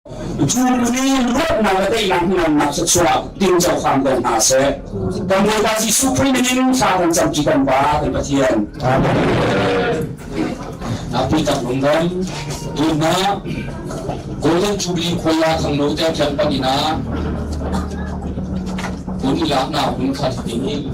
Cu ni luatnak le teinak hnangamnak thluachuah tinco hram ko hna seh. Kan Bawipa Jesuh Khrih min in thla kan camṭi kan Pa kan Pathian. Pitak lungdam tunna Golden Jubilee khuala khanglo te tlang pan ina kun ilak na hun khat ding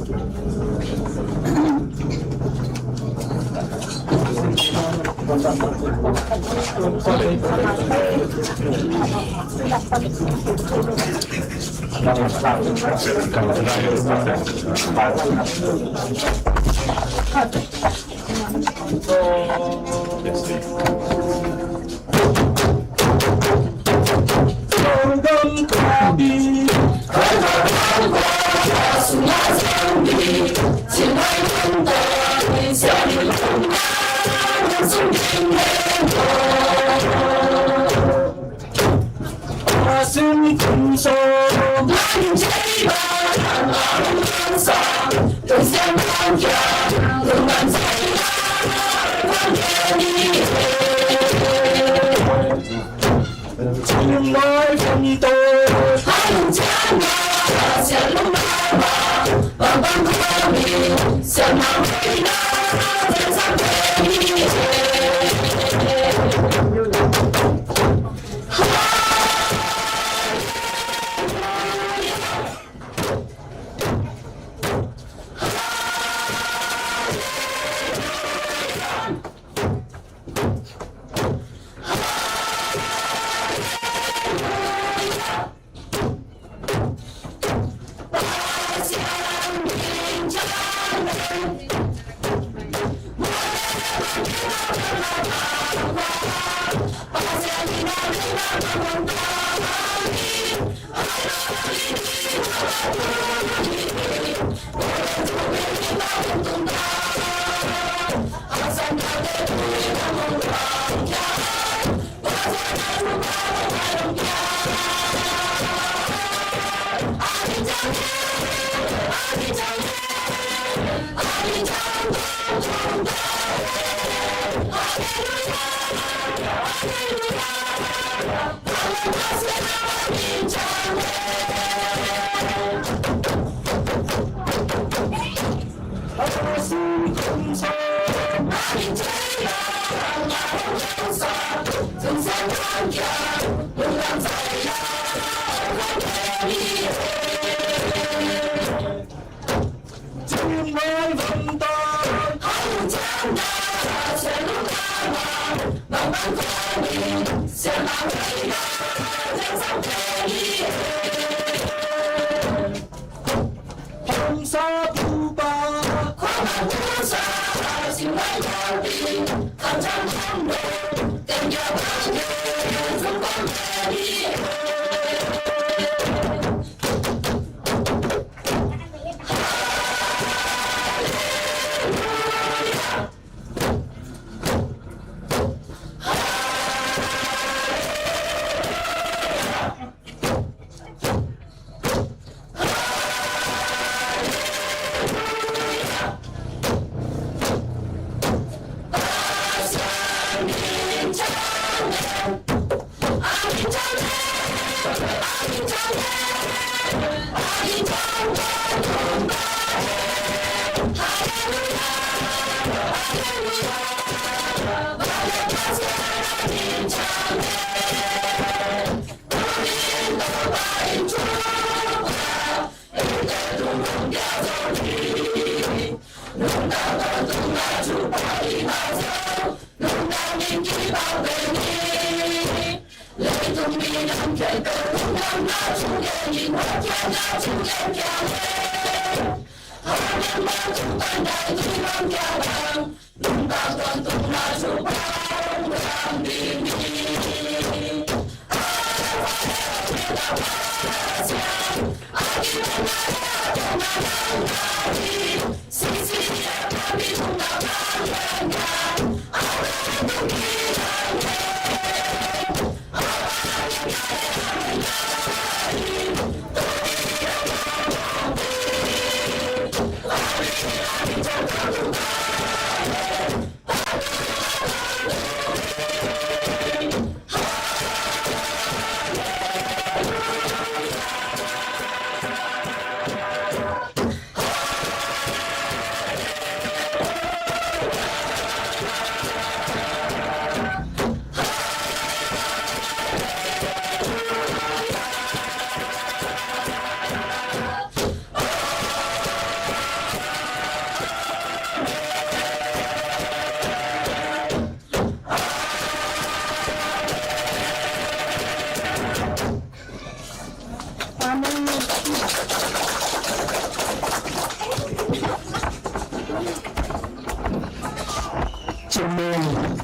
Chinmi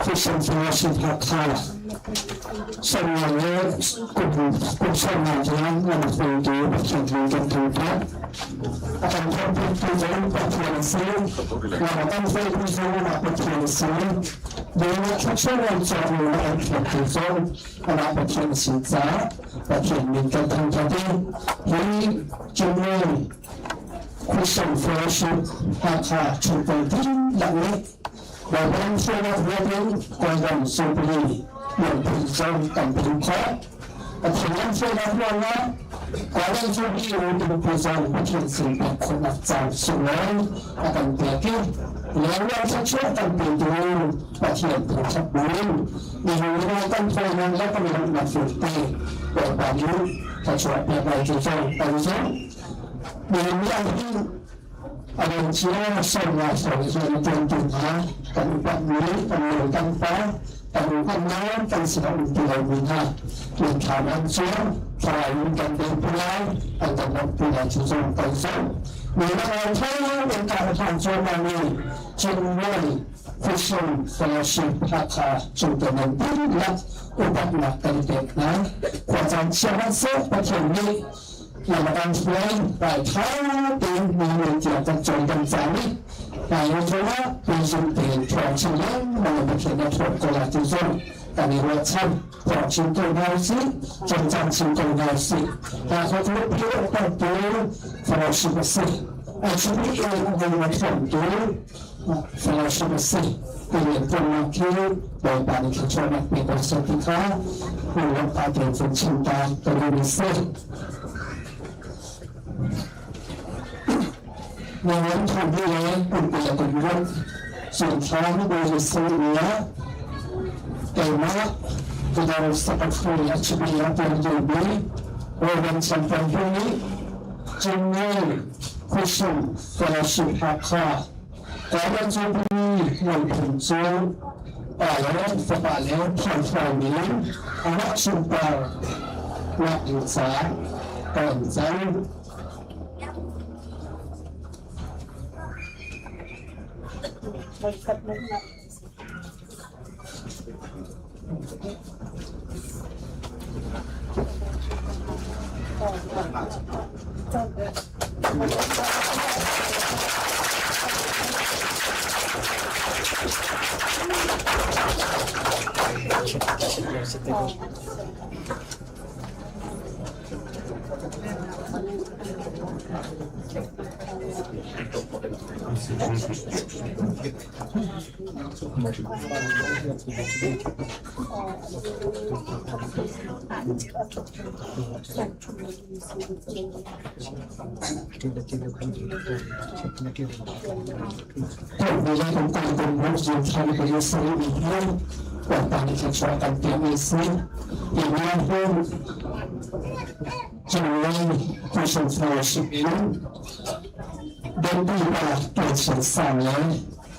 Christian Fellowship Hakha sawmnak le kum sawmnak tiang lam hruaitu Pathian nih kan thangṭhat. A kan thawngpektu zong Pathian a si. Lam a kan hruaitu zong amah Pathian a si. Dawtnak thluachuah cawkmi le an hruaitu zong amah Pathian a si caah Pathian min kan thangṭhat i hi Chinmi Christian Fellowship Hakha chungtel dihlak nih Baibal hruainak ruat in Kawlram Sopali lungphin zong kan phun khawh. Pathian lamhruainak ruangah Kawlram Sopali lungphin zong Pathian sin pek khawhnak caan sunglawi a kan pek i lengluang thluachuah kan petu Pathian thangṭhat buin nihin kan thawinak le kan lawmhnak vialte Bawipa nih thluachuah pek lai cu zong kan zumh. Nihin ni ahhin a liamcia sawmnak hrawng hi ṭuantu hna kan upatmi kan nu kan pa kan u kan nau kan sinah um ti lomi hna lamthlam an cuang thlarau in kan venpi lai an kan lawmhpi lai cu zong kan zumh. Minak thawng in kar hlan cuahmahmi Chinmuai Christian Fellowship Hakha chungtel nan dihlak upatnak kan i pek hna. Khuacaan chia hmanhseh Pathian nih Ramadan hruai ralṭha tein mi tiang kan cawn kan caan i hmailei zongah puizung tein ṭhawng chin lengmang in Pathian a ṭhawn ko lai ti zong kan i ruahchan. Ṭhawng chin ko hna usih, cawlcang chin ko hna usih. Hakha Khuapi uktu fellowship a si. A chung i a ṭhawngtu fellowship a si. Hi rianṭuannak khi Bawipa nih thluachuahnak pe ko seh ti kha lunglawmh tein cun chim ta ka duhmi si. Nangam thawngpi le kumpi le kumruk cunthla ni Jesuh nih keimah Fidel Secretary a chimmi a tuan duhmi Reverend Champion nih Chinmi Christian Fellowship Hakha Kawlram cu lungphun cu pa le fapa le thiangthlarau nih amah sunpar nak ding caah ka an cang.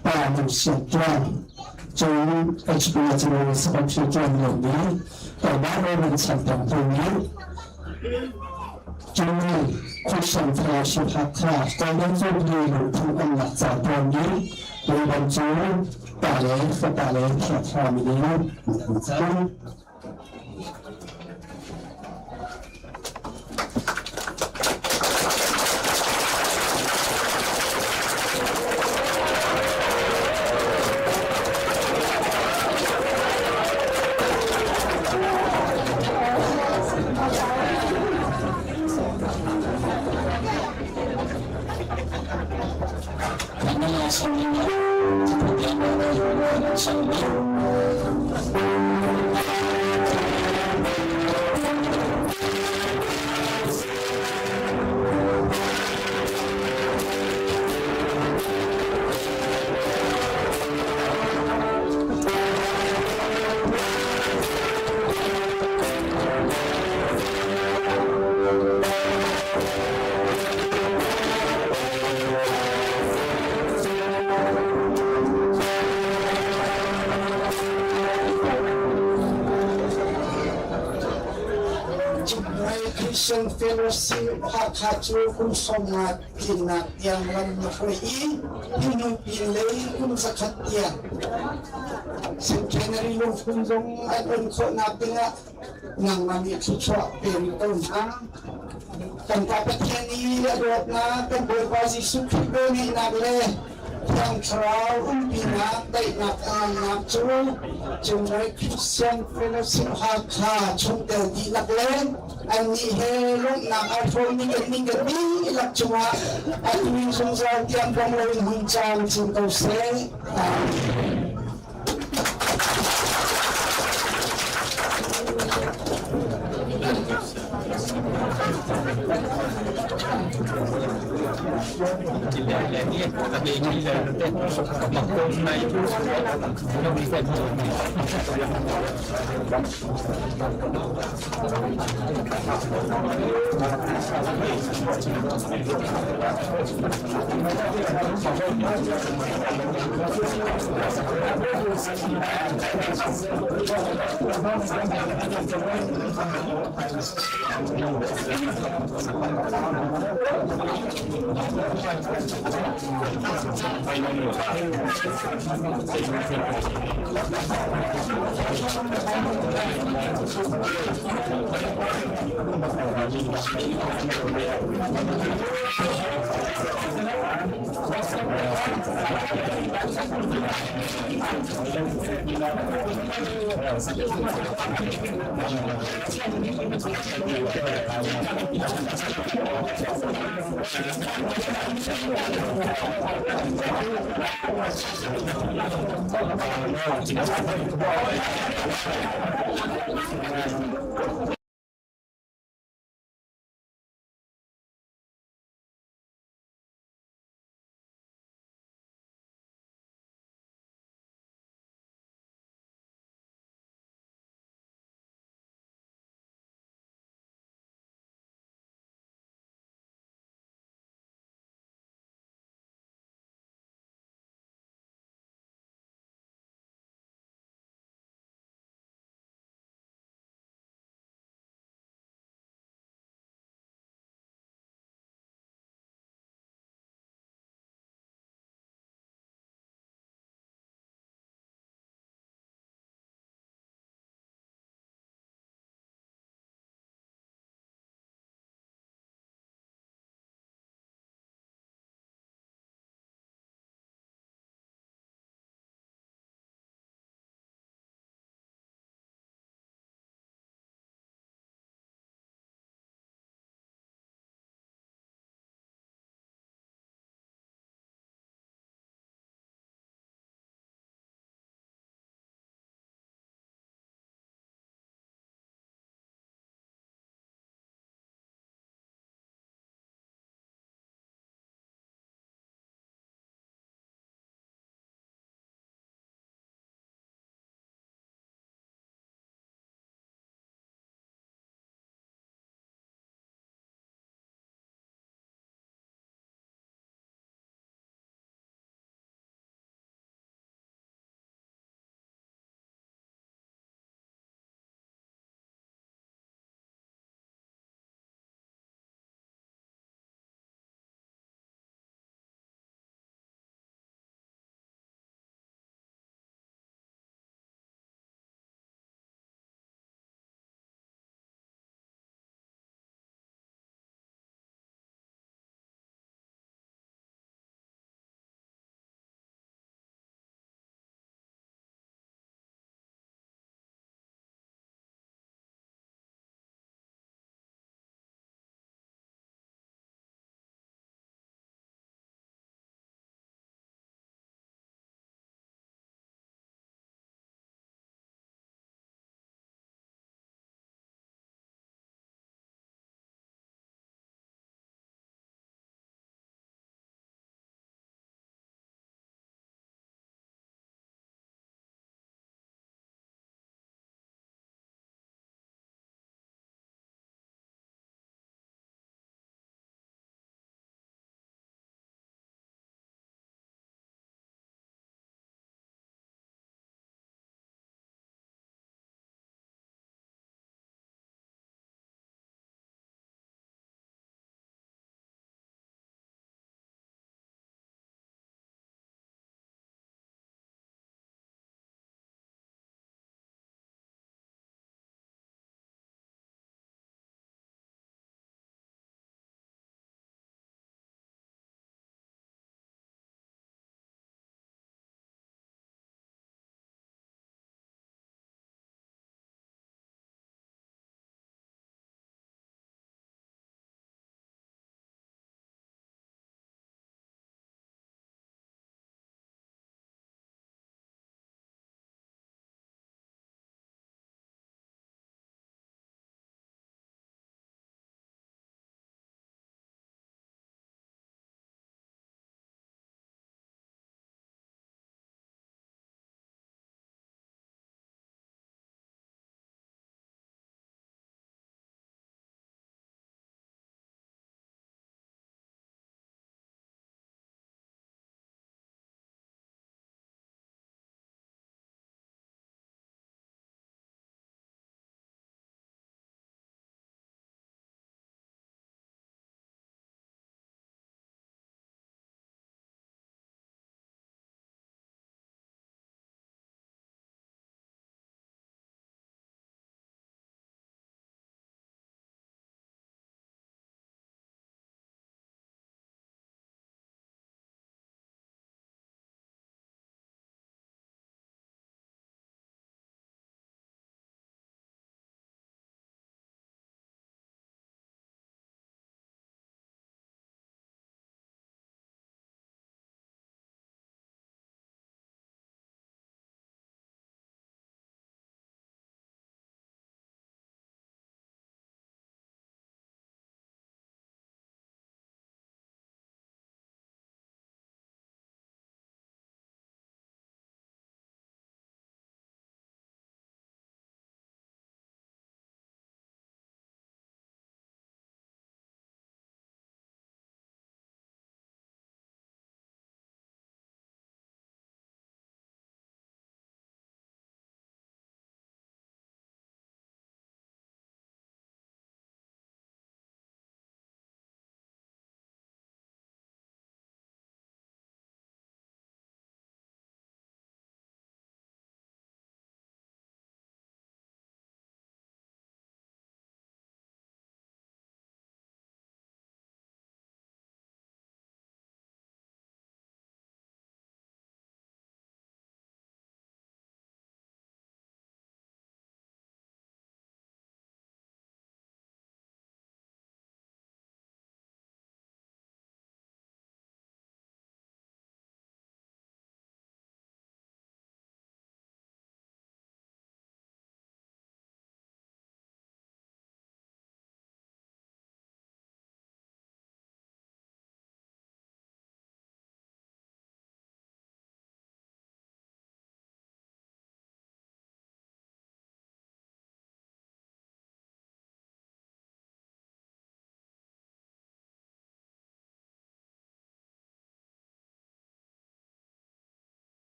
Pa nu sian tuan cun HP cu secretary tuan liomi keimah Roman Santang tu nih cun Christian Fellowship Hakha Golden Jubilee lungthin umnak ca tuan nih Roman cu pa le fapa le Thiang Thlarau min in an cang. Christian Fellowship Hakha cu kum 50 tlinnak tiang lam na hruai i. Hi hnu pinlei kum zakhat tiang Centenary lungphun zong an on khawhnak dingah nangmah nih thluachuah pe rih ko hna. Kan Pa Pathian i a dawtnak, kan Bawipa Jesuh Khrih velngeihnak le Thiang Thlarau umpinak, daihnak a ngannak cu Cunglei Christian Fellowship Hakha chungtel dihlak le annih he lawmhnak aa hrawmmi kannih kan dihlak cungah atu in zungzal tiang dong loin hun caan cin ko seh. Amen.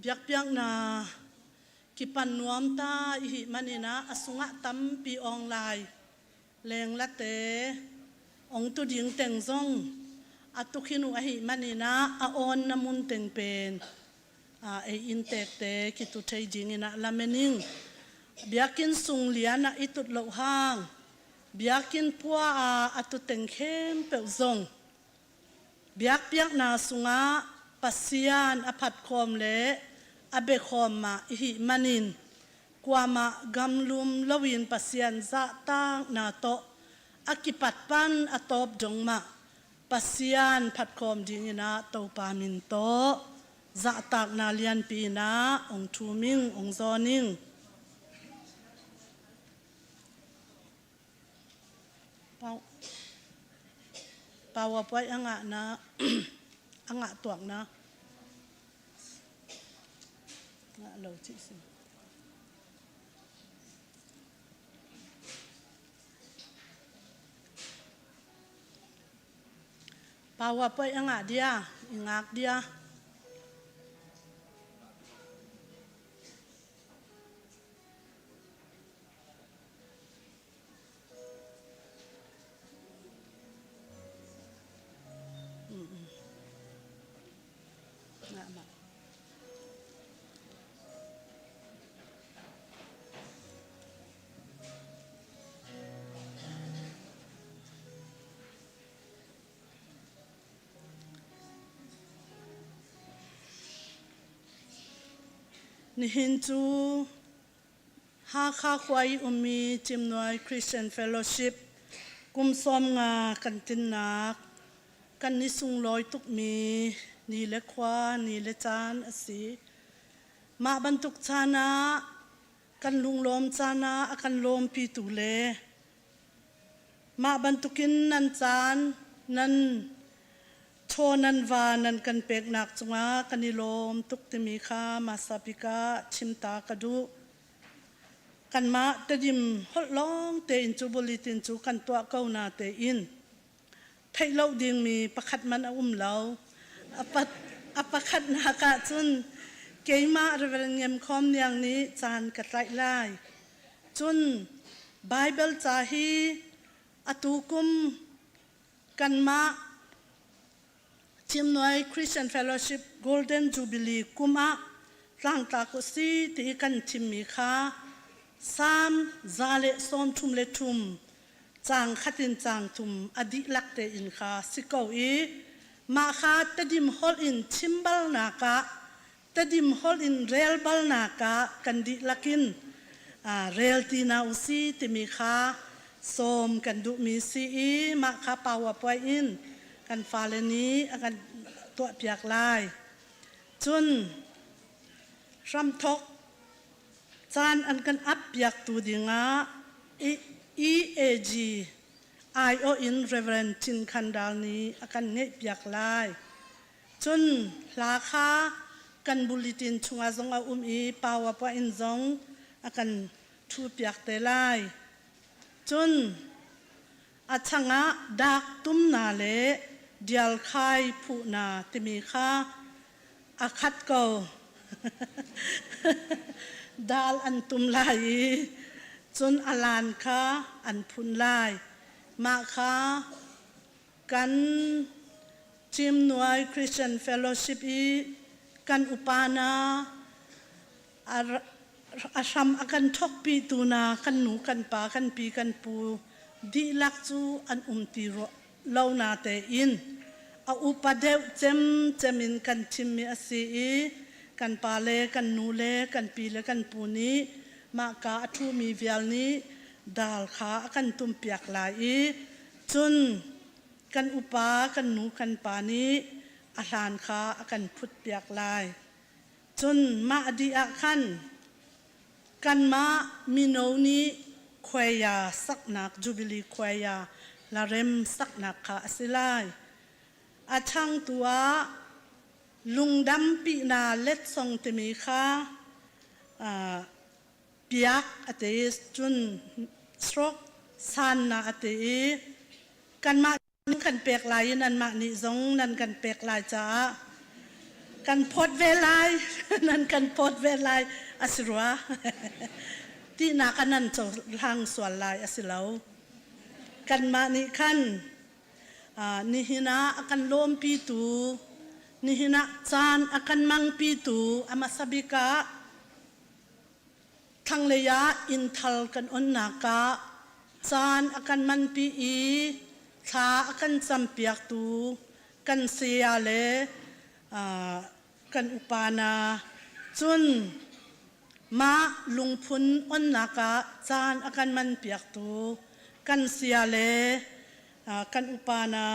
Biakpiak na kipan nuam ta i hi manina a sungah tampi ong lai leng la te ong tu ding teng zong atukhinu a hi manina a on na mun teng pen a ei in tek te ki tu thei ding ina lamening biakin sung lian a itut lo hang biakin pua a atu teng khem pe zong Biakpiaknak sungah Pasian a phat khawm le a biakhawm ma hi manin kuama gamlum loin Pasian zah tang na to a kipat pan a top dong ma Pasian phat khawm ding ina topa min to zah tak na lian pi na ong thu ming ong zoning. Powerpoint a ngah na a ngah tuak na ngah lo chih si. Powerpoint a ngah dia, i ngak dia. Nihin cu Hakha khua i ummi Cimnuai Christian Fellowship kum 50 kan tlinnak kan i sunglawi tukmi ni le khua, ni le caan a si. Mah bantuk caan ah kan lunglawm caan ah a kan lawmpitu le mah bantukin nan caan nan Chaw nan va nan kan peknak cungah kan i lawm tuk timi kha hmasa bik ah chim ta ka duh. Kanmah Tedim holh lawng tein cu bulletin cu kan tuah ko na tein theih lo dingmi pakhat man a um lo. A pakhatnak ah cun keimah Reverend Ngem Khawm Niang nih caan ka tlaih lai. Cun Bible ca hi atu kum Kanmah Cimnuai Christian Fellowship Golden Jubilee kum ah tlangtlak u si ti kan thimmi kha Salm 133 caang khat in caang thum a dihlak tein kha si ko i mah kha Tedim holh in chim balnak ah Tedim holh in rel balnak ah kan dihlak in rel ti na u si timi kha sawm kan duhmi si i mah kha powerpoint in kan fale nih a kan tuahpiak lai. Cun hramthok caan an kan ap piaktu dingah EAG aiawh in Reverend Chin Khan Dal nih a kan ngeihpiak lai. Cun hla kha kan bulletin chungah zong a um i powerpoint zong a kan ṭhupiak te lai. Cun a changah dak tumna le dialkhai phuhna timi kha a khat ko. Dal an tum lai i cun a lan kha an phun lai. Mah kha Kan Cimnuai Christian Fellowship i kan upa na a hram a kan thawkpi tu na kan nu kan pa kan pi kan pu dihlak cu an um ti lo na tein a upa deuh cem cem in kan thimmi a si i kan pa le kan nu le kan pi le kan pu nih mahka a ṭhumi vial nih dal kha a kan tumpiak lai i Cun kan upa kan nu kan pa nih a hlan kha a kan phutpiak lai. Cun mah dih ah khan kanmah mino nih khuaia saknak Jubilee khuaia larem saknak kha a si lai. A changtu ah lungdam pihna letsong timi kha piak a ti cun stroke sannak a ti i kanmah kan pek lai i nanmah nih zong nan kan pek lai caah. Kan phawt ve lai, nan kan phawt ve lai a si rua. Tinak a nan cohlang sual lai a si lo. Kanmah nih khan nihin ah a kan lawmpitu, nihin ah caan a kan mangpitu a hmasa bik ah Thlanglei ah innthal kan onnak ah caan a kan manpi i thla a kan campiaktu kan saya le kan upa hna cun mah lungphun onnak ah caan a kan manpiaktu kan saya le kan upa hna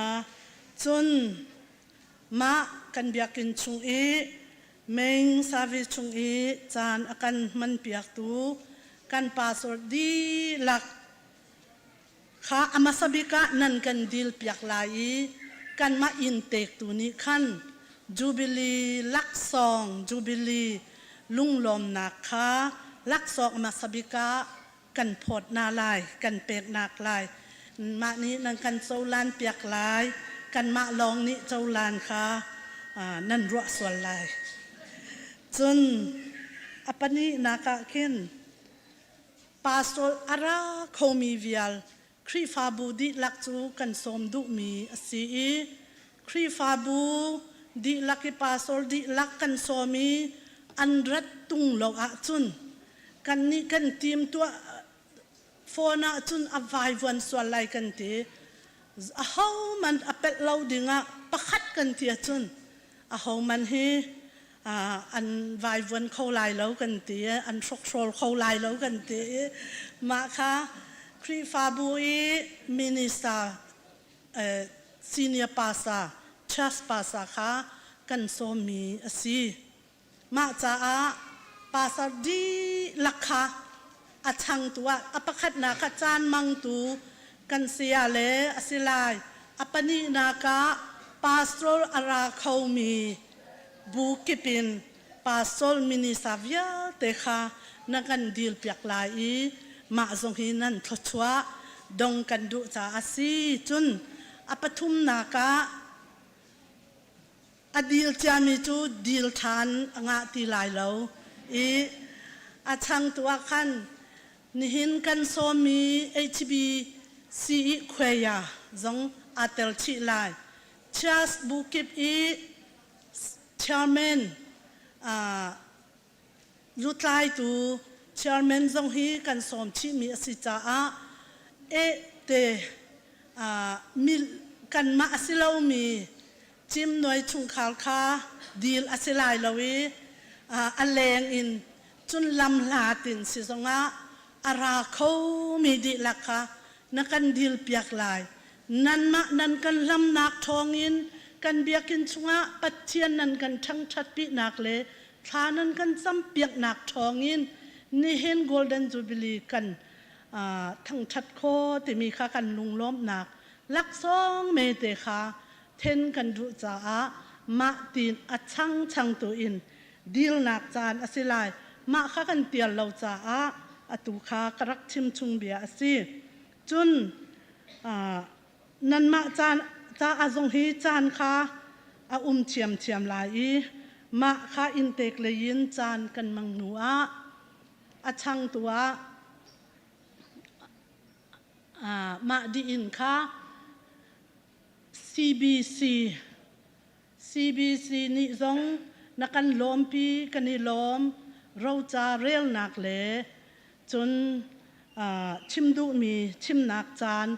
cun mah kan biakinn chung i Meng service chung i caan a kan hmanpiaktu kan pastor dihlak kha a hmasa bik ah nan kan dilpiak lai i kanmah inn tektu nih khan Jubilee laksawng Jubilee lunglawmnak kha laksawng hmasa bik ah kan phawt hna lai, kan peknak lai. Mah nih nan kan cohlan piak lai, kanmah lawng nih cohlan kha nan ruah sual lai. Cun a pahnihnak ah khin pastor a ra khomi vial Khrihfabu dihlak cu kan sawm duhmi a si i Khrihfabu dihlak i pastor dihlak kan sawm i an rat tung lo ahcun kannih kan team tuah phone ahcun a vaivuan sual lai kan ti. Ahohmanh a pelh lo dingah pakhat kan ti ahcun ahohmanh hi an vaivuan kho lai lo kan ti i an hrokhrawl kho lai lo kan ti i mah kha Khrihfabu i minister senior pastor church pastor kha kan sawmmi a si. Mah caah pastor dihlak kha a changtu ah a pakhatnak ah caan mangtu kan saya le a si lai. A pahnihnak ah pastor a ra khomi bu kip in pastor minister vialte kha na kan dilpiak lai i mah zong hi nan thluachuah dong kan duh caah a si. Cun a pathumnak ah A dil ciami cu dil ṭhan a ngah ti lai lo i a changtu ah khan nihin kan sawmmi HBC i khuaia zong aa tel chih lai. Church bu kip i chairman lutlaitu chairman zong hi kan sawm chihmi a si caah eh te kanmah a si lomi Cimnuai chungkhar kha dil a si lai lo i a leng in cun lam hlat in si zongah a ra khomi dihlak kha na kan dilpiak lai. Nanmah nan kan hlamnak thawngin kan biakinn chungah Pathian nan kan ṭhangṭhatpinak le thla nan kan campiaknak thawngin nihin Golden Jubilee kan thangṭhat kho timi kha kan lunglawmhnak laksawng mete kha then kan duh caah mah tiin a changchang tu in dilnak caan a si lai. Mah kha kan tial lo caah atu kha ka rak chim chung bia a si. Cun nanmah caan caah zong hi caan kha a um thiamthiam lai i mah kha inntek lei in caan kan mang hnu ah a changtu ah mah dih in kha CBC CBC nih zong na kan lawmpi kan i lawm roca relnak le cun chim duhmi chimnak caan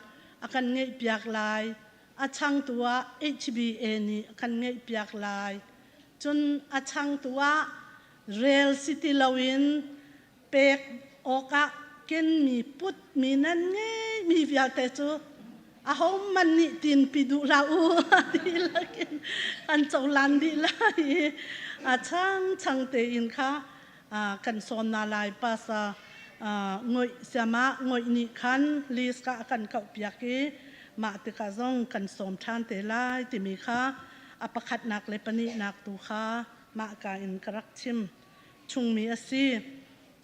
a kan ngeihpiak lai. A changtu ah HBA nih a kan ngeihpiak lai. Cun a changtu ah rel si ti loin pek awkah kenmi putmi nan ngeimi vialte cu ahohmanh nih tinpi duh hlah u ti lakin an cohlan dih lai i a changchang tein kha kan sawm hna lai pastor ngoih siamah ngoih nih khan list kha a kan kauhpiak i mah tikah zong kan sawm ṭhan te lai timi kha a pakhatnak le pahnihnak tu kha mah ka in ka rak chim chungmi a si.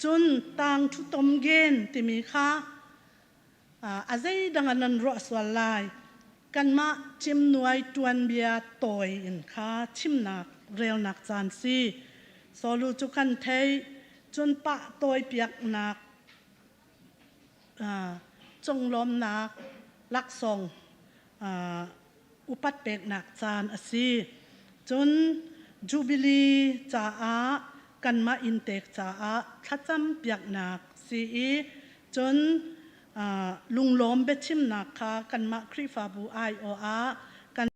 Cun tang ṭhutom gen timi kha a zeidang ah nan ruah sual lai. Kanmah cimnuai tuanbia tawi in kha chimnak relnak caan si. Solu cu kan theih, cun pah tawi piaknak conglawmnak laksawng upat peknak caan a si. Cun Jubilee caah kanmah inntek caah thlacam piaknak si i cun lunglawm biachimnak kha kanmah Khrihfabu aiawh ah kan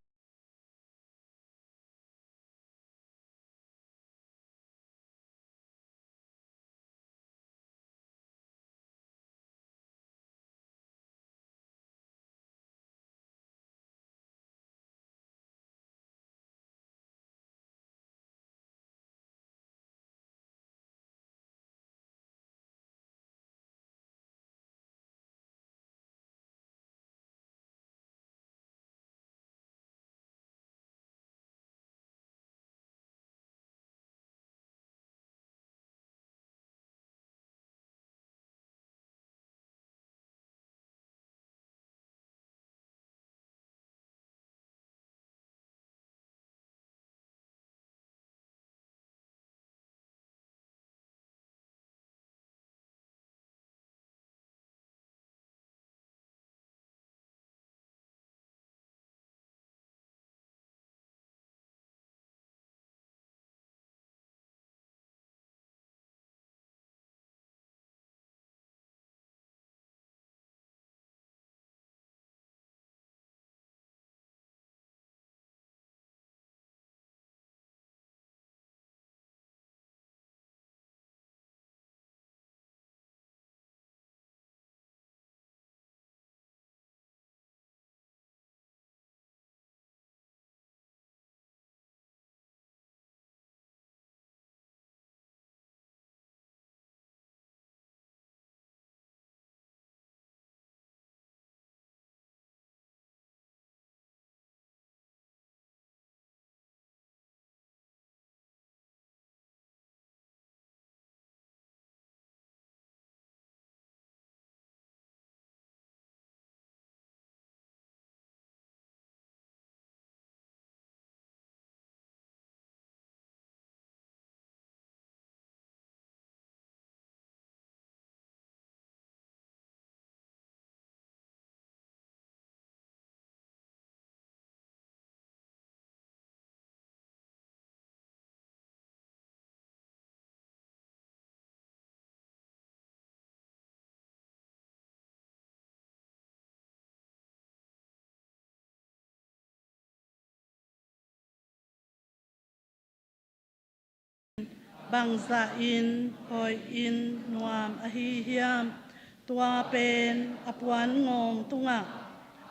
Bangza in hoi in nuam a hi hiam tua pen a puan ngong tungah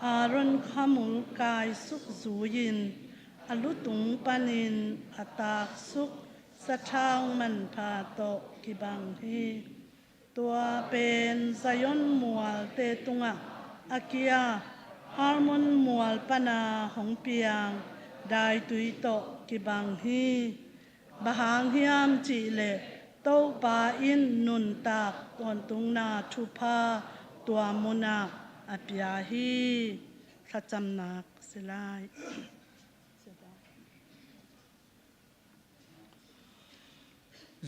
Aaron khamul kai suk zuin a lutung panin a tak suk saṭhang man pha to ki bang hi tua pen Zion mual te tungah akia Harmon mual pana hong piang dai tui to ki bang hi Bahang hiam ci le to pa in nun tak ton tung na thu pha tua muna apia hi thlacamnak si lai.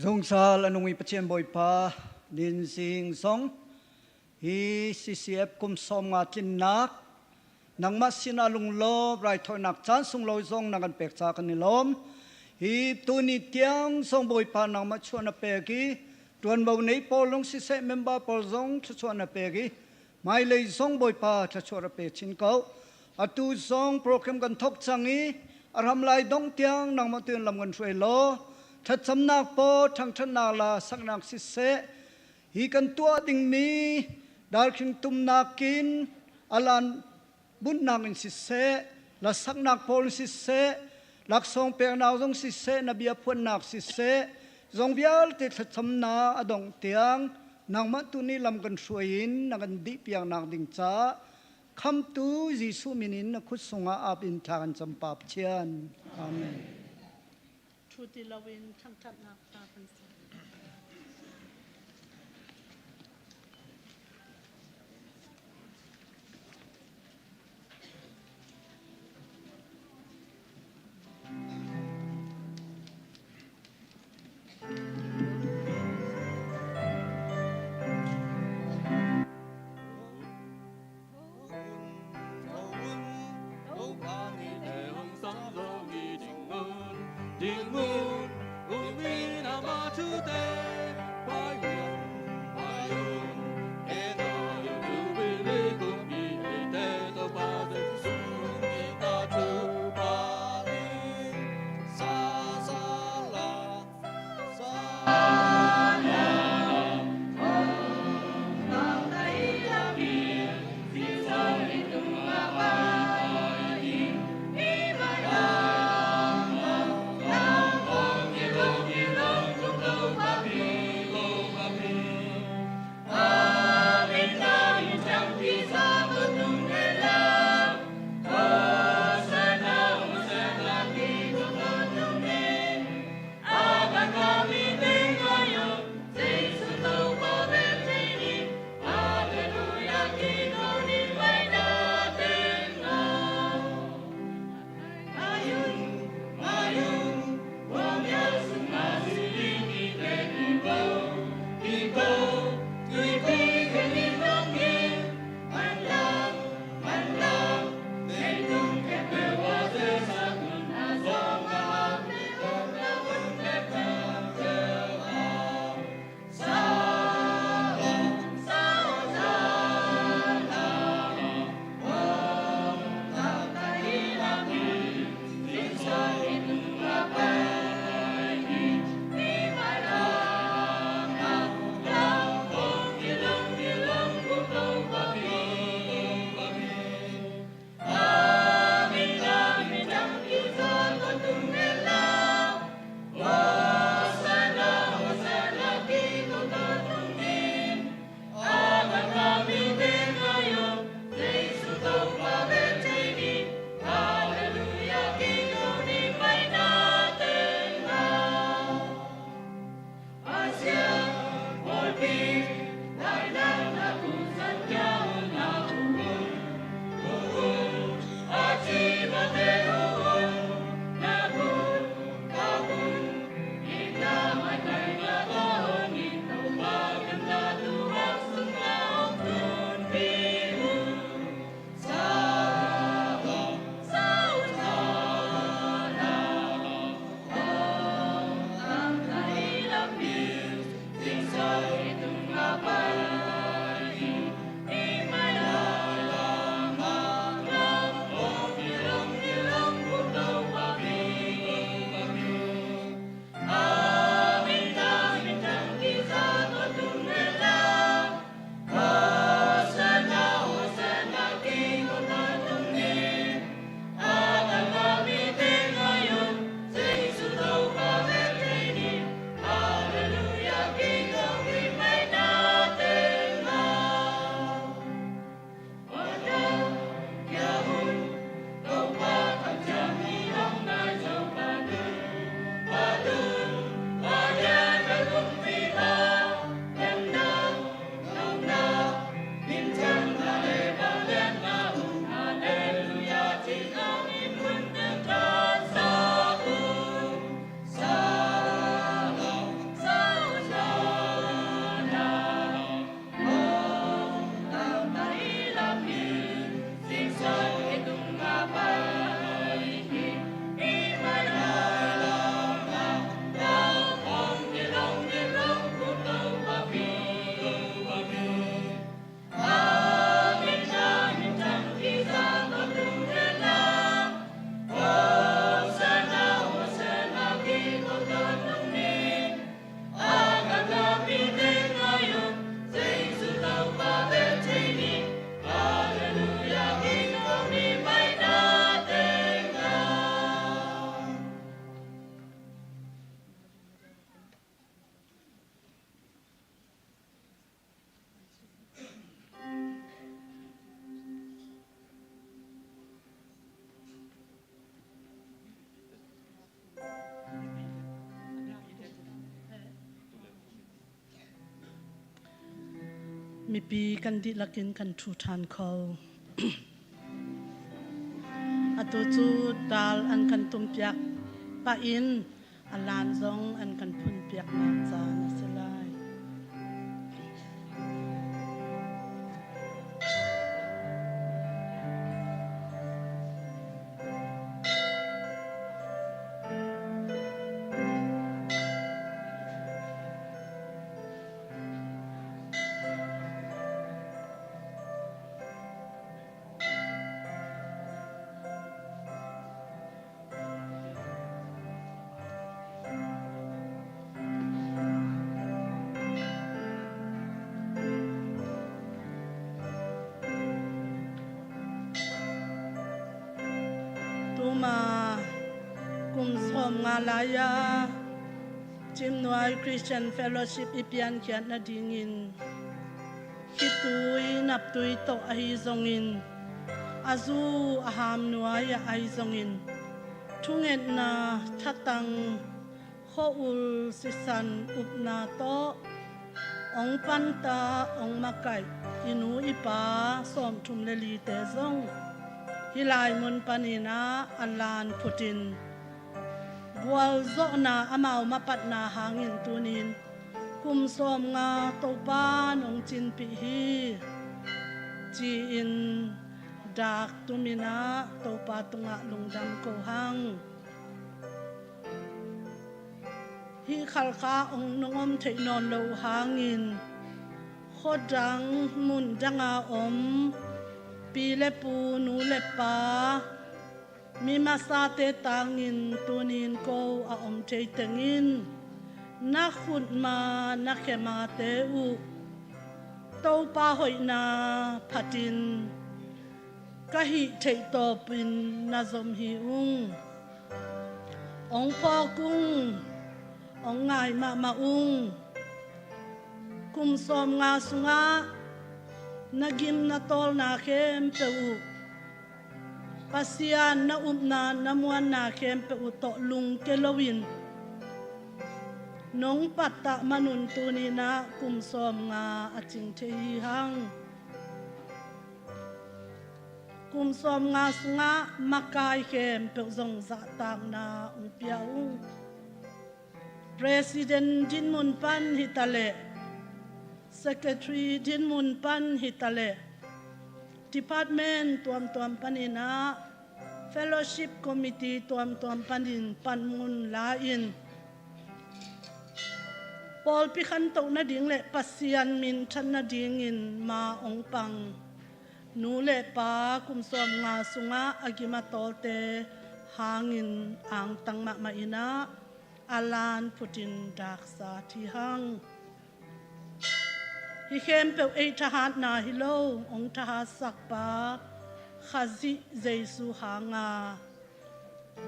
Zungsal a nung i Pathian Bawipa nin zing zong hi CCF kum 50 tlinnak nangmah sinah lunglawm raithawinak caan sunglawi zong na kan pek ca kan i lawm. Hi tuni tiang zong Bawipa nangmah chuah na pek i tuanvo nei pawl lung siseh member pawl zong thluachuah na pek i hmailei zong Bawipa thluachuah ra pe chin ko. Atu zong program kan thok cang i a ram lai dong tiang nangmah tuin lam kan hruai law thlacamnak paw ṭhangṭhatnak la saknak siseh hi kan tuah dingmi darkhing tumnak in alan bunhnak in siseh la saknak pawl siseh laksawng peknak zong siseh na bia phuannak siseh zong vialte thlacamnak a dongh tiang nangmah tu nih lam kan hruai in na kan dih piaknak ding caah Khamtu Jesuh min in na kut sungah ap in thla kan cam pa Pathian. Amen. Thu ti loin thangṭhatnak hla kan sak. Mipi kan dihlak in kan ṭhu ṭhan kho. Atu cu dal an kan tumpiak pah in a lan zong an kan phunpiaknak caan a si lai. Kum 30 laya Cimnuai Christian Fellowship i pian khiat na dingin hitui naptui to a hi zongin azu a ham nuai a ai zongin thunget na thatang kho ul sisan up na to ong pan ta ong makai inu ipa 34 te zong hilai mun panina alan phutin bual zo na amau mapat na hangin tunin kum 30 topa nong chin pi hi chi in dak tumina topa tunga lungdam ko hang hi khal kha ong nongom thei non lo hangin khodang mun danga om pi le pu nu le pa mi ma sa te tangin tunin ko a om thei tengin na khut ma na khema te u to pa hoi na phatin ka hi thei to pin na zom hi ung ong pho kung ong ngai ma ma ung kum 30 sunga na gim na tol na khem pe u pasian na um na na muan na khem pe u to lung ke lowin nong patta manun tu ni na kum 30 aching the hi hang kum 30 sunga makai khem pe zong za tang na ung pia ung President din mun pan hitale Secretary din mun pan hitale Department tuam tuam panina Fellowship Committee tuam tuam panin pan mun la in Paul pi khan to na ding le pasian min than na ding in ma ong pang nu le pa kum 30 sunga agima tolte hangin ang tang ma ma ina alan putin dak sa thi hang hi khem pe ei tha hat na hi lo ong tha ha sak pa khazi jesu hanga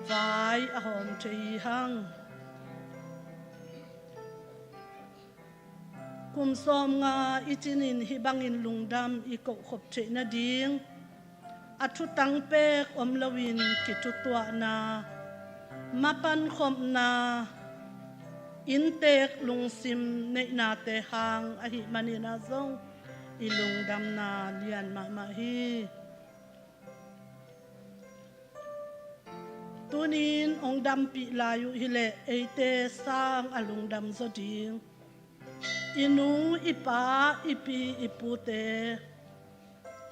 vai a hom thei hang kum 30 ichinin hi bangin lungdam i ko khop the na ding athu tang pek om lowin ki thu tua na mapan khom na in tek lungsim nei na te hang a hi mani na zong i lungdam na lian ma ma hi tunin ong dam pi layu hi le eite sang a lungdam zo ding inu ipa ipi ipu te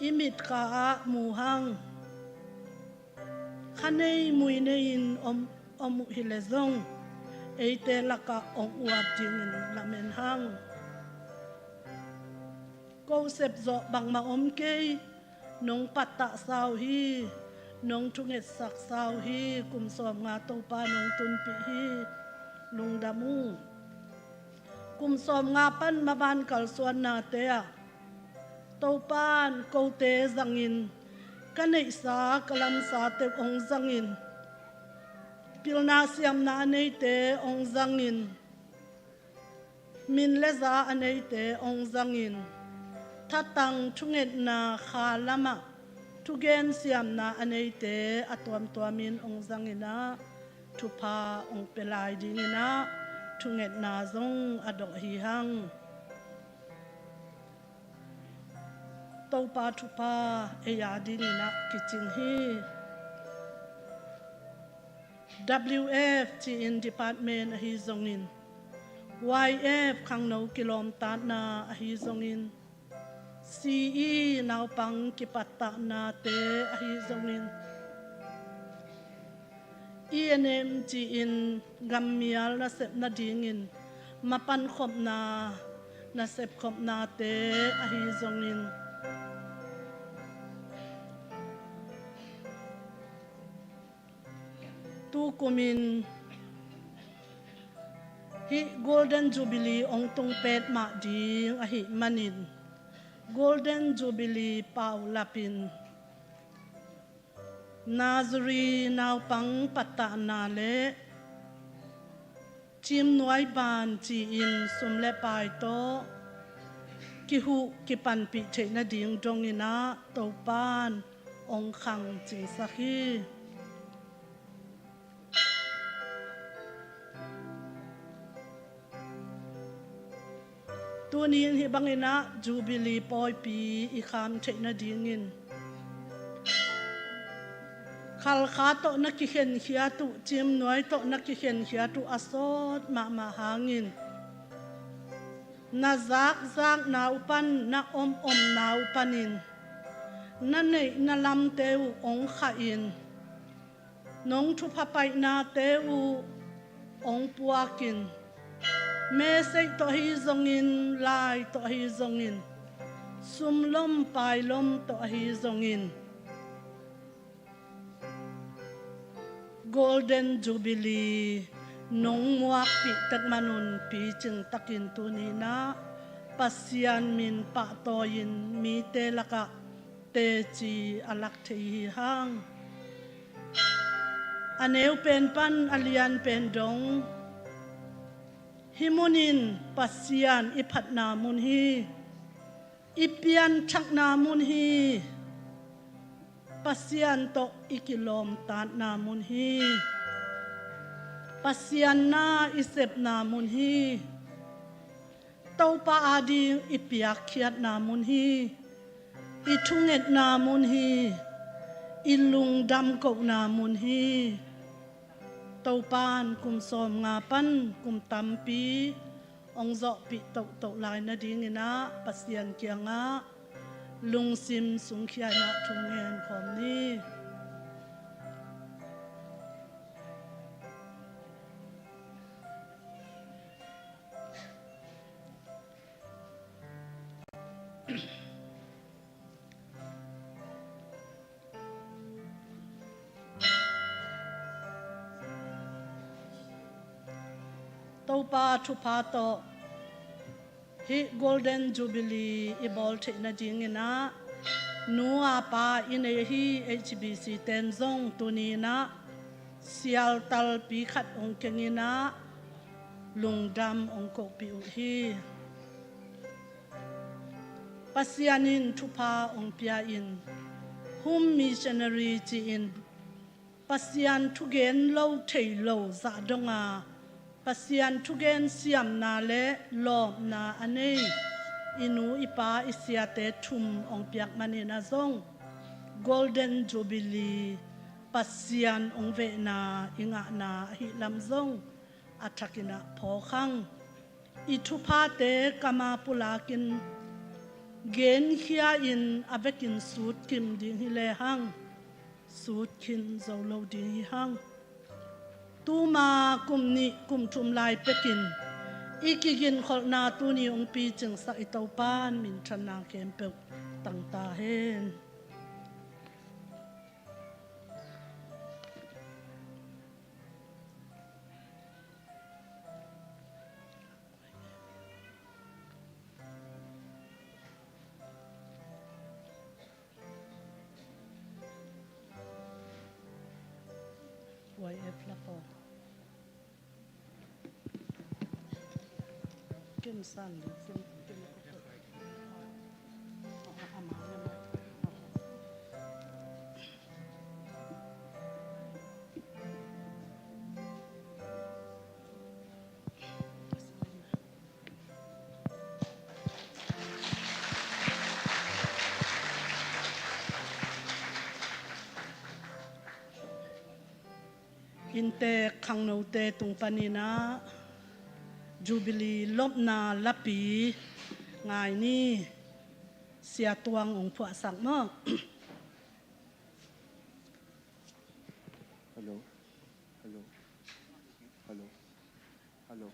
imit ka mu hang khanei mui nei in om omu hi le zong eite laka ong uap ding in lamen hang ko sep zo bang ma om ke nong patta sao hi nong thunget sak sao hi kum 30 to pa nong tun pi hi lungdamu kum 30 pan ma ban kal suan na te a to pan ko te zangin kanei sa kalam sa te ong zangin pilna siam na nei te ong zangin min le za anei te ong zangin thatang thunget na kha lama thugen siam na anei te atuam tuamin ong zangina thupa ong pelai dingina thunget na zong ado hi hang topa thupa eya dingina kiching hi WF chi in department a hi zongin YF khang no kilom ta na a hi zongin CE naw pang ki patta na te a hi zongin ENM chi in gamial na sep na dingin mapan khop na na sep khop na te a hi zongin tu kumin hi Golden Jubilee ong tung pet ma ding a hi manin Golden Jubilee pau lapin Nazari naw pang patta na le. Cim nuai ban chi in sum le pai to ki hu ki pan pi the na ding dong ina to pan ong khang ching sakhi. Tunin hi bangin ah Jubilee pawipi i kham theihna dingin khal kha to na ki hen hia tu chim nuai to na ki hen hia tu asot ma ma hangin na zak zak na upan na om om na upanin na nei na lam te u ong kha in nong thu pha pai na te u ong puakin me sei to hi zongin lai to hi zongin sum lom pai lom to hi zongin Golden Jubilee nung muak pi tak manun pi ching takin tu ni na pasian min pa toin mi te laka te chi alak thei hi hang A neu pen pan a lian pen dong. Hi mun in Pasian i phatna mun hi i pian ṭhakna mun hi Pasian to i kilawm tatna mun hi Pasian na i sepna mun hi Topa a ding i piak khiatna mun hi i ṭhungetna mun hi i lungdam kohna mun hi topan kum sawm nga pan kum tampi ong zawh pi to to lai na ding ina pasian kianga lungsim sungkhiai na thungen khom ni. Topa thupha to hi Golden Jubilee i bol theihna ding ina nu a pa ine hi HBC ten zong tuni na sial tal pi khat ong kengina lungdam ong ko pi u hi. Pasian in thupha ong pia in hum missionary chi in Pasian thugen lo thei lo za donga Pasian thugen siam na le lom na anei inu ipa isia te thum ong piak manina zong Golden Jubilee Pasian ong ve na inga na hi lam zong athakina pho khang i thupha te kama pulakin gen khia in avekin sut kim ding hi le hang sut khin zo lo ding hi hang tuma kum ni kum thum lai pekin ikigin kholna tu ni ung pi ching sa i topan min than na kem pe tang ta hen. YF la po. Kim san kim kim Inte khangnote tungpanina Jubilee lomna lapi ngai ni sia tuang ong phua sak mo. Hello. Hello. Hello. Hello.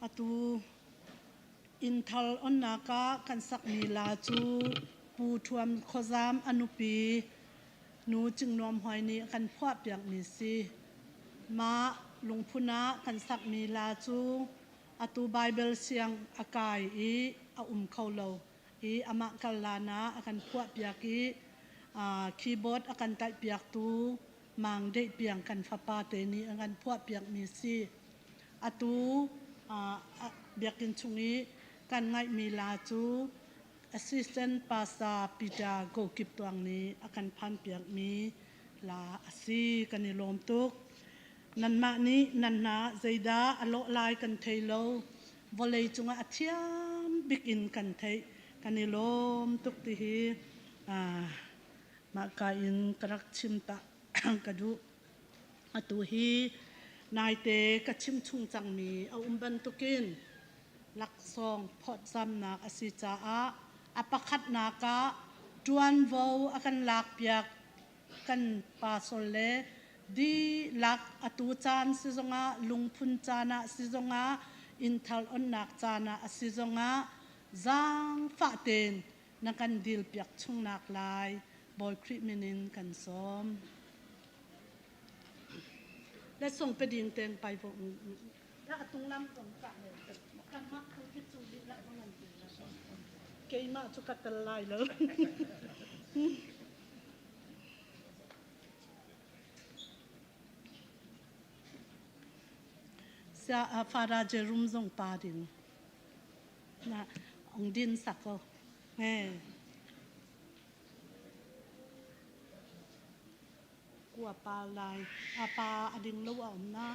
Atu innthal onnak ah kan sakmi la cu Pu Thuam Khuazam a nupi Nu Cingnuam Huai nih a kan phuahpiakmi si. Mah lungphun ah kan sakmi la cu atu Baibal siang a kai i a um kho lo i amah kal lan ah a kan phuahpiak i keyboard a kan taihpiaktu Mang Deih Piang kan fapa te nih a kan phuahpiakmi si. Atu biakinn chung i kan ngaihmi la cu Assistant Pastor Peter Gokip Tuang nih a kan phanpiakmi la a si. Kan i lawm tuk. Nanmah nih nan hna zeidah a lawh lai kan thei lo. Vawlei cungah a thiam bik in kan theih. Kan i lawm tuk ti hi mahka in ka rak chim ta ka duh. Atu hi naite ka chim chung cangmi a um bantukin laksawng phawtzamnak a si caah a pakhatnak ah ṭuanvo a kan lakpiak kan pastor le dihlak atu caan si zongah lungphun caan ah si zongah innthal onnak caan ah a si zongah zaangfah tein na kan dilpiak chungnak lai Bawi Khrih min in kan sawm. Le song pe ding teng pai vo Keimah cu ka tel lai lo. Fara Jerum zong pa ding. Na ong din sak ko. Kua pa lai. A pa a ding lo a um na.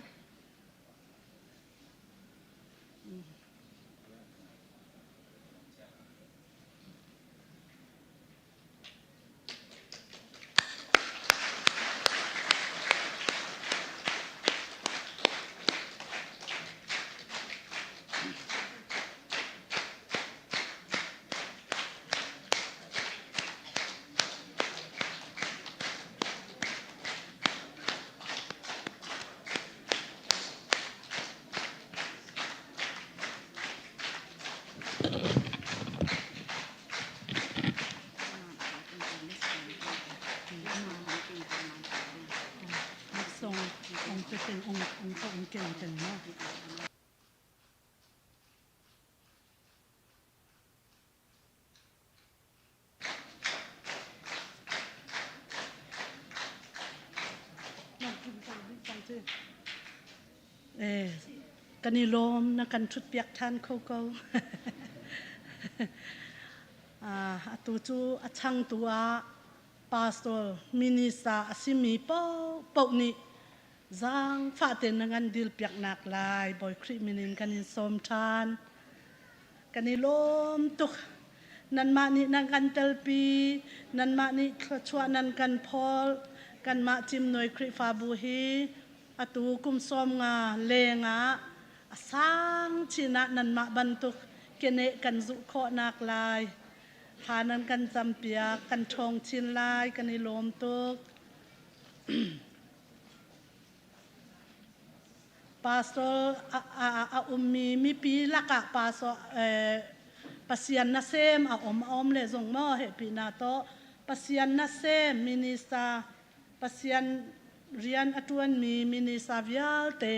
Kan i lawm na kan ṭhutpiak ṭhan kho ko. Atu cu a changtu ah pastor minister a simi paohpaoh nih zaangfah tein na ngan dilpiaknak lai Bawi Khrih min in kan in sawm ṭhan. Kan i lawm tuk. Nanmah nih nan kan telpi, nanmah nih thluachuah nan kan phawl. Kanmah Cimnuai Khrihfabu hi atu kum 50 leng ah a sang chin ah nanmah bantuk keneh kan zuh khawhnak lai. Thla nan kan campiak, kan ṭhawng chin lai, kan i lawm tuk. Pastor a ummi mipi lakah pastor pasian na sem a um a um le zong maw he pi na to pasian na sem minister pasian rian a tuanmi minister vialte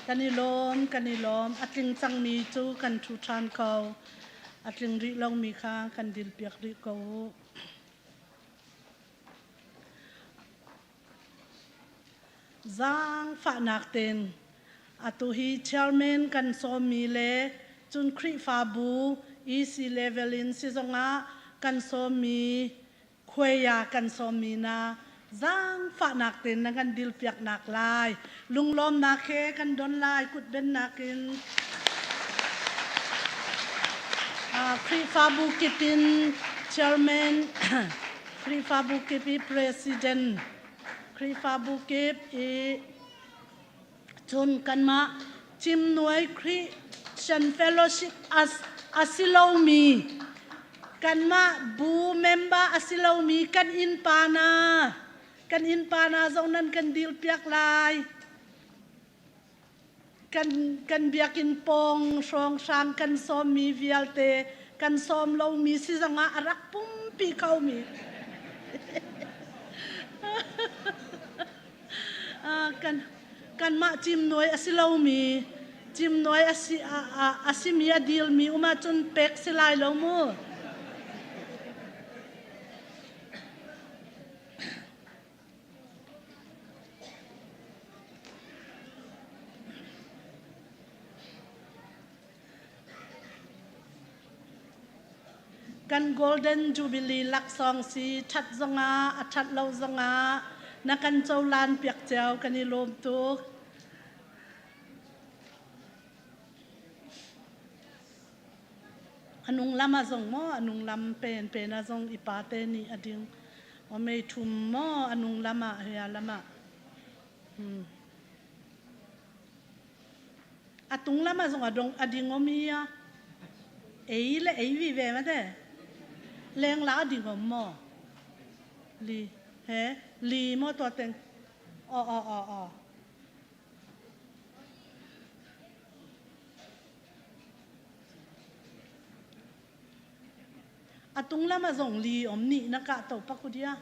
Kan i lawm, kan i lawm. A tling cangmi cu kan ṭhu ṭhan ko. A tling rih lomi kha kan dilpiak rih ko u. Zaangfahnak tein atu hi chairman kan sawmmi le cun Khrihfabu EC level in si zongah kan sawmmi khuaiya kan sawmmi na zaangfahnak tein na kan dilpiaknak lai. Lunglawmnak he kan don lai kutbennak in. Khrihfabu kip in chairman, Khrihfabu kip i president, Khrihfabu kip i cun kanmah Cimnuai Christian Fellowship as a si lomi kanmah bu member a si lomi kan innpa na kan innpa na zong nan kan dirpiak lai. Kan kan biakinn pawng hrawnghrang kan sawmmi vialte kan sawm lomi si zongah a rak pumpi komi. Kan kanmah cimnuai a si lomi cimnuai a si a simi a dilmi um ahcun pek si lai lo mu. Kan Golden Jubilee laksawng si ṭhat zongah a ṭhat lo zongah na kan cohlan piak cio kan i lawm tuk. A nung lam a zong maw a nung lam pen pen a zong i pa te nih a ding o mei thum maw a nung lam ah hia lam ah A tung lam ah zong a dong a ding om hi a ei le ei vi ve ma te leng la a ding om maw li he li maw to teng o o o o A tung lam a zong li om nih na kah to pakudia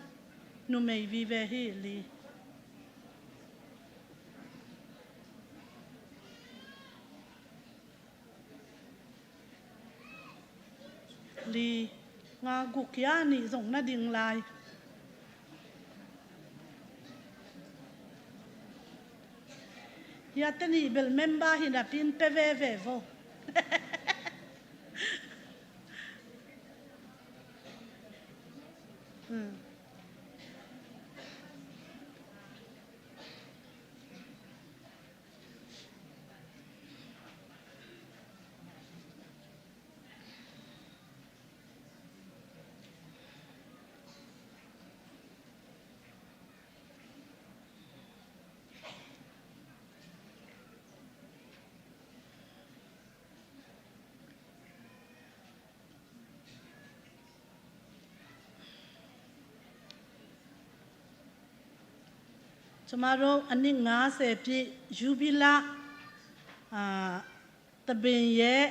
nu mei vi ve hi li. Li nga guk ya nih zong na ding lai. Ya tani bel member hi na pin pe ve ve vo. Cumaro ani nga se pi jubila တပင်ရဲ့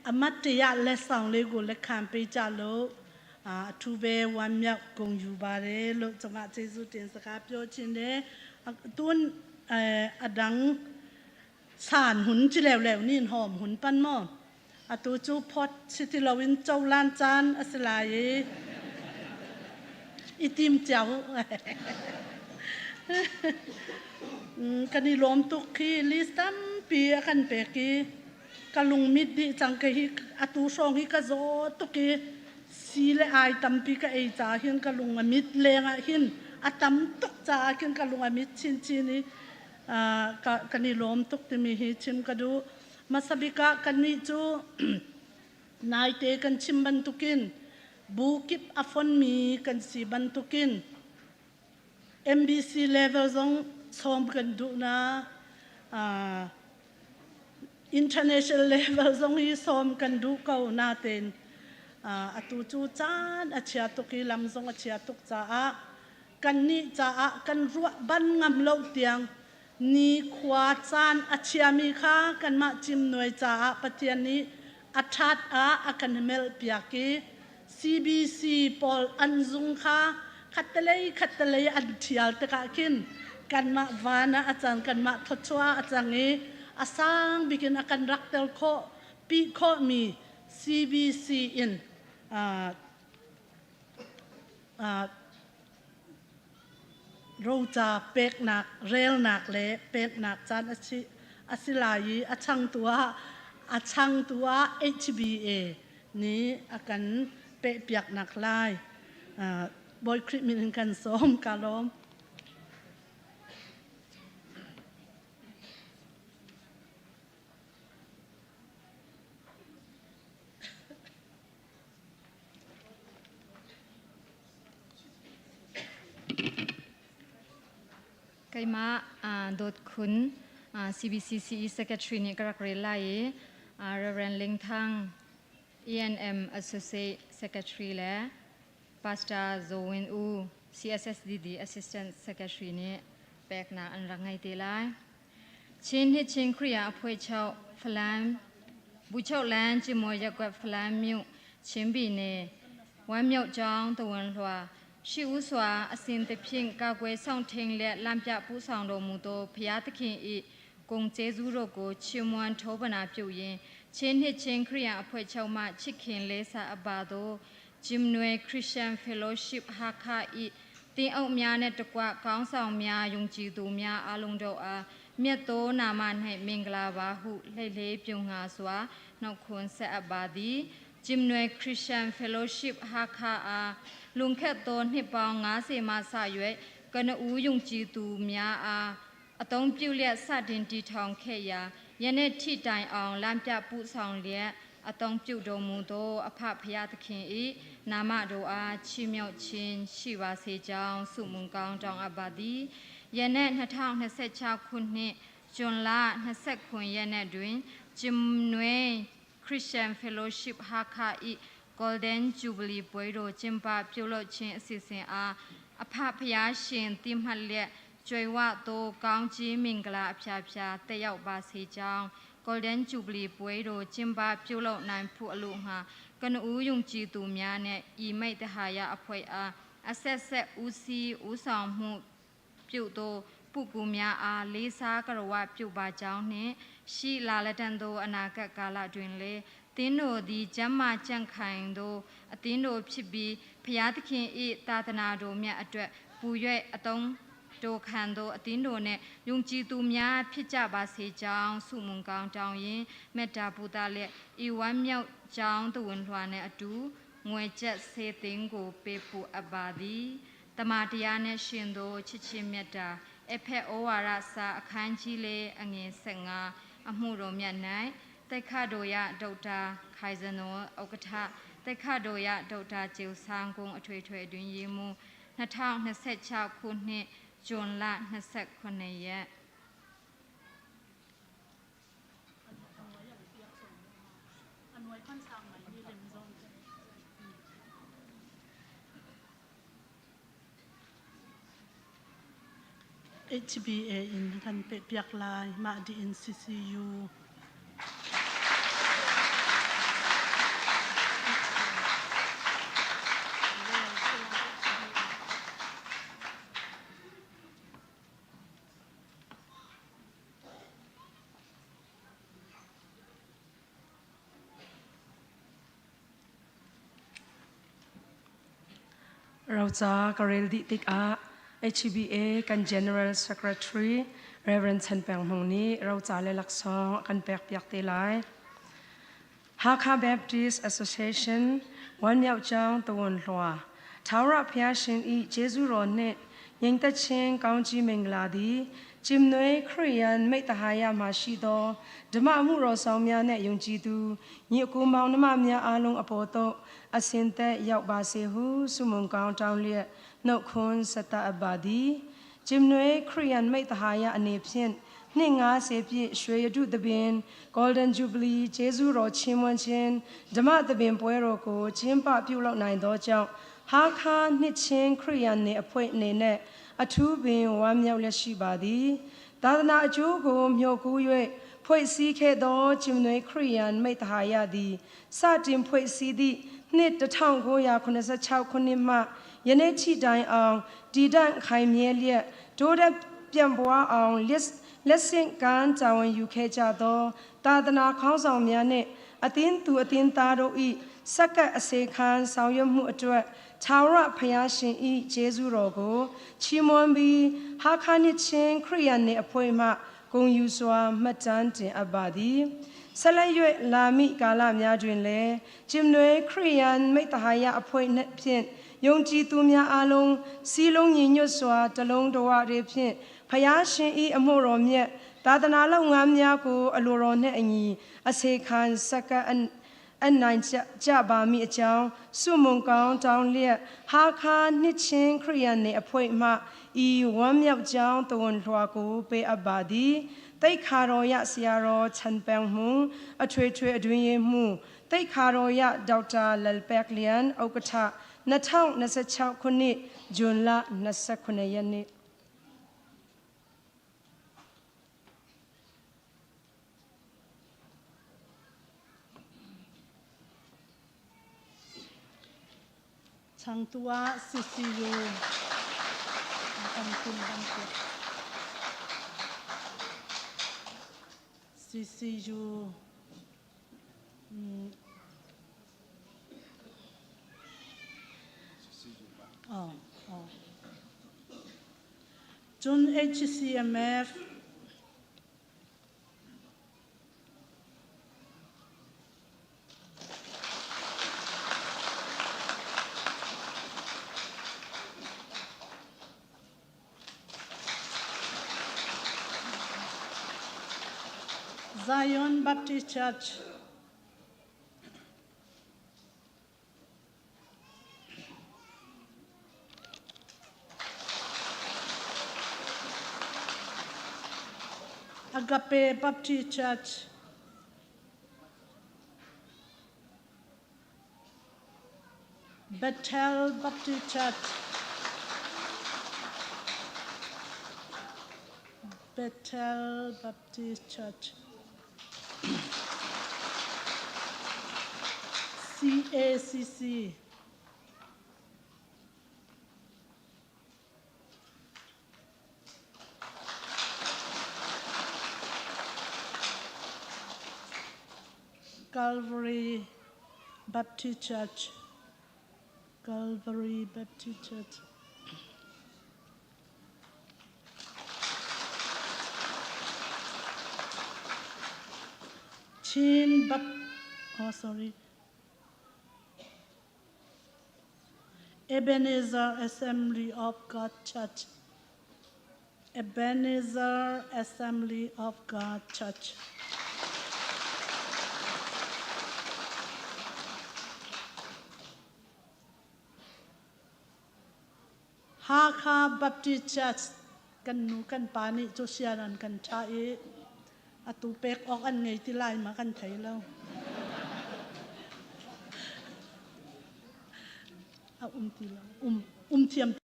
အမတ်တရလက်ဆောင်လေးကိုလက်ခံပေးကြလို့အထူးပဲဝမ်းမြောက်ဂုဏ်ယူပါတယ်လို့ကျွန်မကျေးဇူးတင်စကားပြောချင်တယ်။တွန်းအဒန်း สานหุนจิแล้วแล้วนี่หอมหุนปันมออตูจูพอดสิติลวินเจ้าล้านจานอสลายอีติมเจ้ากันนี่ลมตุกขีลิสตัมปีกันเปกีกะลุงมิดดิจังกะฮิอตูชองฮิกะโซตุกีสีเลไอตัมปีกะเอจาหินกะลุงมิดเลงะหินอตัมตุกจาหินกะลุงมิดชินชินี kan i lawm tuk timi hi chim ka duh. Hmasa bik ah kannih cu naite kan chim bantukin bu kip a fonmi kan si bantukin MBC level zong sawm kan duh na international level zong hi sawm kan duh ko natein atu cu caan a chia tuk i lam zong a chia tuk caah Kannih caah kan ruah ban ngam lo tiang nikhua caan a chiami kha kanmah cimnuai caah Pathian nih a ṭhat ah a kan melhpiak i CBC pawl an zung kha khattelei khattelei an ṭhial tikah khin kanmah van ah a cang kanmah thawchuah ah a cang i a sang bik in a kan rak tel khawh pi khawhmi CBC in Roca peknak, relnak le peknak caan a si, a si lai i a changtu ah a changtu ah HBA nih a kan pehpiaknak lai. Bawi Khrih min in kan sawm. Ka lawm. Keimah Dawt Khun CBCCE Secretary nih ka rak rel lai i Reverend Ling Thang ENM Associate Secretary le Pastor Zaw Win U CSSDD Assistant Secretary nih peknak an rak ngei te lai. Chin hi Chin Khrih ah a phuaichoh Falam Buchoh Lan Cimawi Yakuat Falam Myu Chinbi ne Wan Myo Chong Tawun Hlua Shi U Sua Asin Te Phing Ka Kwe Song Thing le Lampiah Pu Song Ro Mu To Phaya Takhin I ကုံကျေးဇူးတော်ကိုချီးမွမ်းထောပနာပြုရင်းချင်းနှစ်ချင်းခရိယန်အဖွဲ့ချုပ်မှချစ်ခင်လေးစားအပါသောဂျင်နွယ်ခရစ်ယာန်ဖယ်လိုရှစ်ဟာခါဤတင်းအုပ်များနှင့်တကွကောင်းဆောင်များယုံကြည်သူများအားလုံးတို့အားမြတ်သောနာမ၌မင်္ဂလာပါဟုလှိတ်လေးပြုံငါစွာနှုတ်ခွန်းဆက်အပ်ပါသည်ဂျင်နွယ်ခရစ်ယာန်ဖယ်လိုရှစ်ဟာခါအားလွန်ခဲ့သောနှစ်ပေါင်း90မှစ၍ကနဦးယုံကြည်သူများအား အသုံးပြုလျက်စတင်တည်ထောင်ခဲ့ရာယနေ့ထိတိုင်အောင်လမ်းပြပူဆောင်လျက်အသုံးပြုတော်မူသောအဖဖျားသခင်၏နာမတော်အားချီးမြှောက်ခြင်းရှိပါစေကြောင်းဆုမွန်ကောင်းတောင်းအပ်ပါသည်ယနေ့2026ခုနှစ်ဇွန်လ29ရက်နေ့တွင်ဂျင်နွေ Christian Fellowship ဟာခါဤ Golden Jubilee ပွဲတော်ကျင်းပပြုလုပ်ခြင်းအစီအစဉ်အားအဖဖျားရှင်တိမှတ်လျက်ကျွေဝသောကောင်းကြီးမင်္ဂလာအဖျားဖျားတက်ရောက်ပါစေကြောင်း Golden Jubilee ပွဲတော်ကျင်းပပြုလုပ်နိုင်ဖို့အလို့ငှာကနဦးယုံကြည်သူများနဲ့ဤမိတ်တဟာယအဖွဲ့အားအဆက်ဆက်ဦးစီးဦးဆောင်မှုပြုသောပုဂ္ဂိုလ်များအားလေးစားကရဝပြုပါကြောင်းနှင့်ရှိလာလက်တန်သောအနာဂတ်ကာလတွင်လည်းတင်းတို့သည်ကျမ်းမာကြံ့ခိုင်သောအသင်းတို့ဖြစ်ပြီးဖျားသခင်၏သာသနာတော်မြတ်အတွက်ပူ၍အတုံးတို့ခံသောအသင်းတော်နှင့်ယုံကြည်သူများဖြစ်ကြပါစေကြောင်းဆုမွန်ကောင်းတောင်းရင်မေတ္တာပူတာလျက်ဤဝမ်းမြောက်ကြောင်းတဝန်လွှာနှင့်အတူငွေကျပ်စေသိန်းကိုပေးပို့အပ်ပါသည်တမန်တရားနှင့်ရှင်သောချစ်ချင်းမြတ်တာအဖက်ဩဝါဒစာအခန်းကြီးလေးအငယ်15အမှုတော်မြတ်၌တက်ခဒိုယဒေါက်တာခိုင်ဇနောဥက္ကဋ္ဌတက်ခဒိုယဒေါက်တာကျေဆန်းကုန်းအထွေထွေအတွင်းရေးမှူး2026ခုနှစ်ဇွန်လ29ရက် HBA in kan pehpiak lai mah di in CCU. Roca ka rel dih tikah HBA kan General Secretary Reverend Chan Peng Hmung nih roca le laksawng a kan pekpiak te lai. Hakha Baptist Association Wanmiao Chang Tawon Hlua Thawra Phia Shin i Jesu Ro nih Yingta Chin Kaungci Mingla di Cimnui Korean Meitahaya ma shi do ဓမ္မမှုတော်ဆောင်များနဲ့ယုံကြည်သူညီအကိုမောင်နှမများအားလုံးအပေါ်သို့အစင်သက်ရောက်ပါစေဟုဆုမွန်ကောင်းတောင်းလျက်နှုတ်ခွန်းဆက်တအပ်ပါသည်ဂျင်နွေခရီယန်မိတ်တဟာယအနေဖြင့်နှစ်90ပြည့်ရွှေရတုသဘင် Golden Jubilee ကျေးဇူးတော်ချီးမွမ်းခြင်းဓမ္မသဘင်ပွဲတော်ကိုကျင်းပပြုလုပ်နိုင်သောကြောင့်ဟာခါနှစ်ချင်းခရီယန်နေအဖွဲ့အနေနဲ့အထူးပင်ဝမ်းမြောက်လျက်ရှိပါသည်သာသနာအကျိုးကိုမျှော်ကူး၍ဖွဲ့စည်းခဲ့သောဂျင်နွေခရီယန်မိတ်တဟာယသည်စတင်ဖွဲ့စည်းသည့်နှစ်1986ခုနှစ်မှယနေ့ထိတိုင်အောင်တည်တံ့ခိုင်မြဲလျက်တိုးတက်ပြန့်ပွားအောင်လက်လက်ဆင့်ကမ်းတာဝန်ယူခဲ့ကြသောသာသနာခေါင်းဆောင်များနှင့်အသင်းသူအသင်းသားတို့၏ စက္ကပ်အစေခံဆောင်ရွက်မှုအတွက်ထာဝရဘုရားရှင်၏ကျေးဇူးတော်ကိုချီးမွမ်းပြီးဟာခါနှစ်ချင်းခရစ်ယာန်နှင့်အဖွဲ့မှဂုဏ်ယူစွာမှတ်တမ်းတင်အပ်ပါသည်ဆက်လက်၍လာမိကာလများတွင်လည်းဂျင်နွေခရစ်ယာန်မိတ္တဟာယအဖွဲ့နှင့်ဖြင့်ယုံကြည်သူများအားလုံးစီးလုံးညီညွတ်စွာတလုံးတဝတည်းဖြင့်ဖျားရှင်၏အမှုတော်မြတ်သာသနာလုပ်ငန်းများကိုအလိုတော်နှင့်အညီအစေခံစက္ကအအနိုင်ကြကြပါမိအကြောင်းစုမုံကောင်းတောင်းလျက်ဟာခါနှစ်ချင်းခရိယန်နှင့်အဖွဲ့မှဤဝမ်းမြောက်ကြောင်းတဝန်လွှာကိုပေးအပ်ပါသည်တိတ်ခါတော်ရဆရာတော်ချန်ပန်မှုအထွေထွေအတွင်ရေးမှုတိတ်ခါတော်ရဒေါက်တာလလ်ပက်လျန်ဥက္ကဋ္ဌ2026ခုနှစ်ဇွန်လ29ရက်နေ့ Changtua CCU kan tin bantuk CCU oh oh cun HCMF Zion Baptist Church Agape Baptist Church Bethel Baptist Church Bethel Baptist Church CACC Calvary Baptist Church Calvary Baptist Church Chin Bap oh sorry Ebenezer Assembly of God Church Ebenezer Assembly of God Church. Hakha Baptist Church kan nu kan pa nih cu sian an kan ṭha i atu pek awk an ngei ti lai ma kan thei lo. A um ti lo. Um, um thiam.